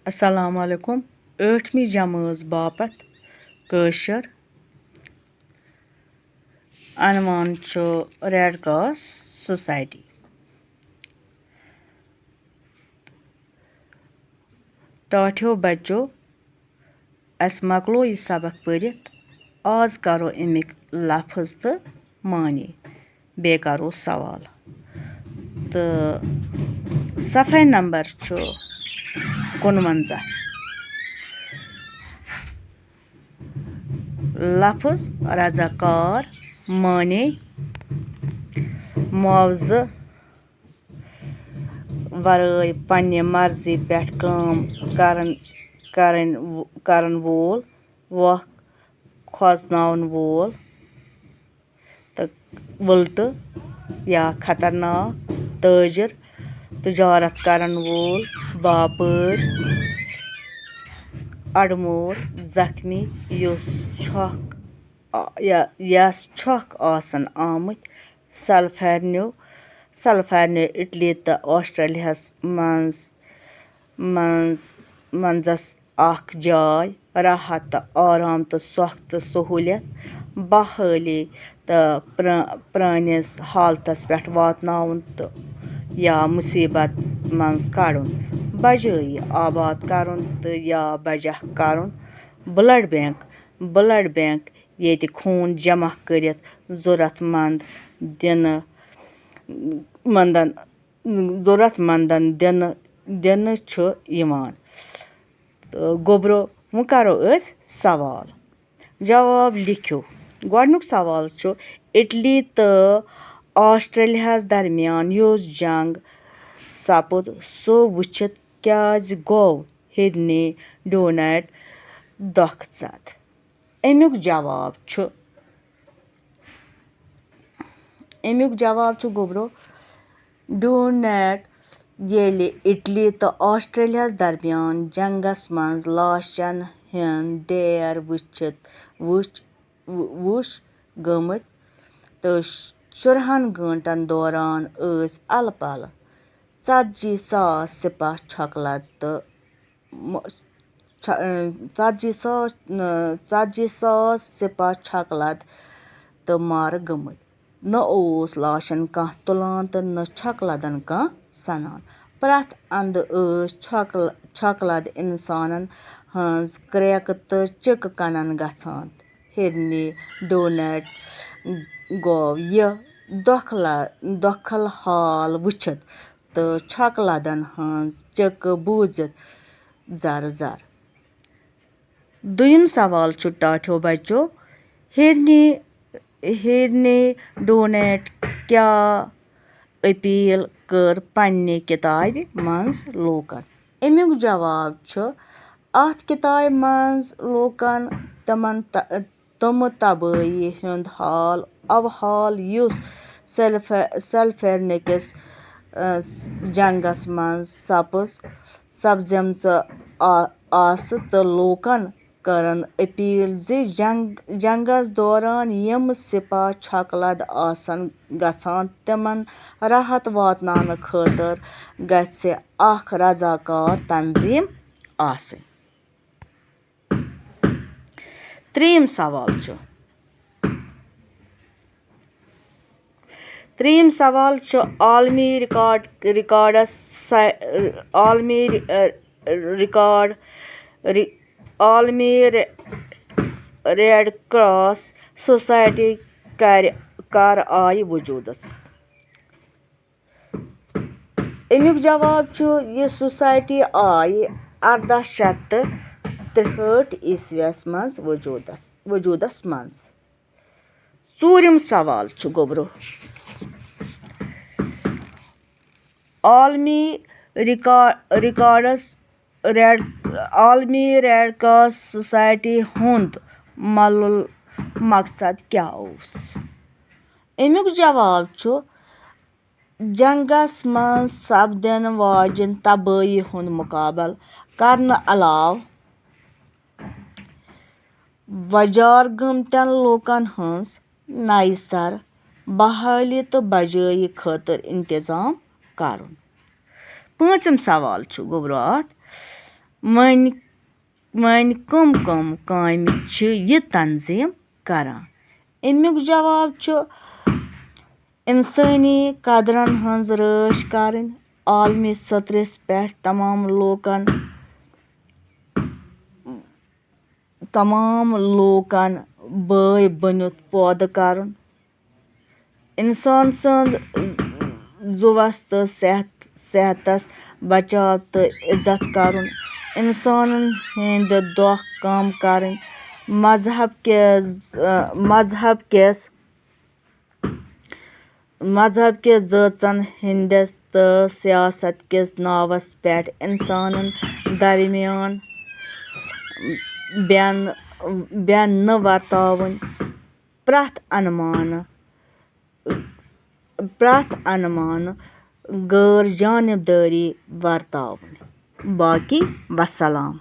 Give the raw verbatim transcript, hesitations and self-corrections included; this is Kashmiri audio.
السلام علیکم۔ ٲٹھمہِ جمٲژ باپتھ کٲشُر عنوان چھُ ریڈ کراس سوسائٹی۔ ٹاٹھیو بچو، اَسہِ مۄکلو یہِ سبق پٔرِتھ۔ آز کرو اَمِکۍ لفظ تہٕ معنی، بیٚیہِ کرو سوال۔ تہٕ صفحہ نمبر چھُ کُنوَنزاہ۔ لفظ رضاکار، معنی معاوضہٕ ورٲے پننہِ مرضی پٮ۪ٹھ کٲم کرن، کرن، کرن وول، وق کھوژناون وول تہٕ وٕلٹہٕ یا خطرناک تٲجر، تجارت کرن وول، باپٲرۍ، اڑمور، زخمی، یُس چھۄکھ آ-، یا-، یَس چھۄکھ آسن آمٕتۍ سلفیرنیو، سلفیرنیو اٹلی تہٕ آسٹریلیاہَس منٛز، منٛز، منٛزَس اکھ جاے، راحت تہٕ آرام تہٕ سۄکھ تہٕ سہوٗلیت، بحٲلی تہٕ پرٛ-، پرٛٲنِس حالتَس پٮ۪ٹھ واتناوُن تہٕ یا مُصیٖبت منٛز کڑُن، بجٲیی آباد کرُن تہٕ یا بجا کرُن۔ بلڈ بینک، بلڈ بینک ییٚتہِ خوٗن جمع کٔرِتھ ضرورت مند دِنہٕ، مندن، ضرورت مندن دِنہٕ، دِنہٕ چھُ یِوان۔ تہٕ گوٚبرو، وۄنۍ کرو أسۍ سوال۔ جواب لیکھِو۔ گۄڈٕنیُک سوال چھُ، اٹلی تہٕ آسٹریلیاہَس درمیان یُس جنگ سپُد، سُہ وٕچھِتھ کیٛازِ گوٚو ہیرنی ڈونیٹ دۄکھ ژَد؟ اَمیُک جواب چھُ، اَمیُک جواب چھُ گوٚبرو، ڈونیٹ ییٚلہِ اٹلی تہٕ آسٹریلیاہَس درمیان جنگس منٛز لاشن ہُنٛد ڈیر وٕچھِتھ، وٕچھ، وٕچھ گٔمٕتۍ تہٕ شُرہَن گٲنٛٹن دوران ٲسۍ الہٕ پلہٕ ژتجی ساس سپاہ چھۄکہٕ لد تہٕ م-، چھَ-، ژتجی ساس، ژتجی ساس سپاہ چھۄکہٕ لد تہٕ مارٕ گٔمٕتۍ۔ نہ اوس لاشن کانٛہہ تُلان تہٕ نہ چھۄکہٕ لدن کانٛہہ سنان۔ پرٛٮ۪تھ اندٕ ٲسۍ چھۄکہٕ، چھۄکہٕ لد انسانن ہٕنٛز کرٛیکہٕ تہٕ چِکہٕ کنن گژھان۔ ہیرنی ڈونیٹ گوٚو یہِ دۄکھلہ-، دۄکھل حال وٕچھِتھ تہٕ چھۄکہٕ لدن ہٕنٛز چِکہٕ بوٗزِتھ زر زر۔ دوٚیِم سوال چھُ ٹاٹھیو بچو، ہیرنی، ہیرنی ڈونیٹ کیٛاہ اپیل کٔر پننہِ کتابہِ منٛز لوٗکن؟ اَمیُک جواب چھُ، اَتھ کتابہِ منٛز لوٗکن تِمن ت-، تِمہٕ تبٲہی ہُنٛد حال، اَوٕ حال یُس سیلف-، سیلفیرنِکس، ٲ، جنگس منٛز سپٕز، سپزیمژٕ آ-، آسہٕ تہٕ لوٗکن کٔرٕن اپیل زِ جنگ، جنگس دوران یِم سپاہ چھۄکہٕ لد آسن گژھان، تِمن راحت واتناونہٕ خٲطرٕ گژھِ اکھ رضاکار تنظیم آسٕنۍ۔ ترٛیٚیِم سوال چھُ، ترٛیٚیِم سوال چھُ عالمی ریکارڈ، ریکارڈس سا-، عالمی ری-، ریکارڈ، ری-، عالمی رے-، ریڈ کراس سوسائٹی کَرِ، کَر آیہِ وجوٗدس؟ اَمیُک جواب چھُ، یہِ سوسائٹی آیہِ اَرداہ شیٚتھ تہٕ ترٛہٲٹھ عیسویَس منٛز وجوٗدس، وجوٗدس منٛز۔ ژوٗرِم سوال چھُ گوٚبرو، عالمی ریکا-، ریکارڈس ریڈ، عالمی ریڈ کراس سوسائٹی ہُنٛد مۄلُل مقصد کیٛاہ اوس؟ اَمیُک جواب چھُ، جنگس منٛز سپدن واجٮ۪ن تبٲہی ہُنٛد مُقابلہٕ کرنہٕ علاوٕ وۄجر گٔمتٮ۪ن لوٗکن ہٕنٛز نَیہِ سرٕ بحٲلی تہٕ بجٲیی خٲطرٕ انتظام کرُن۔ پٲنٛژِم سوال چھُ گوٚبرو اَتھ، وۄنۍ وۄنۍ کٕم کٕم کامہِ چھِ یہِ تنظیٖم کران؟ اَمیُک جواب چھُ اِنسٲنی قدرن ہٕنٛز رٲچھ کرٕنۍ، عالمی سطرس پٮ۪ٹھ تمام لوٗکن تمام لوٗکن بٲے بٔنِتھ پٲدٕ کرُن، اِنسان سٕنٛد زُوَس تہٕ صحت صحتس بچاو تہٕ عزت کرُن، اِنسانن ہٕنٛدۍ دۄہ کم کرٕنۍ، مذہب کِس مذہب کِس مذہب کِس ذٲژن ہٕنٛدِس تہٕ سیاست کِس ناوس پٮ۪ٹھ اِنسانن درمیان بین بین نہٕ ورتاوٕنۍ، پرٛٮ۪تھ انمانہٕ پرٛٮ۪تھ انمانہٕ غٲر جانبدٲری ورتاوٕنۍ۔ باقی وسلام۔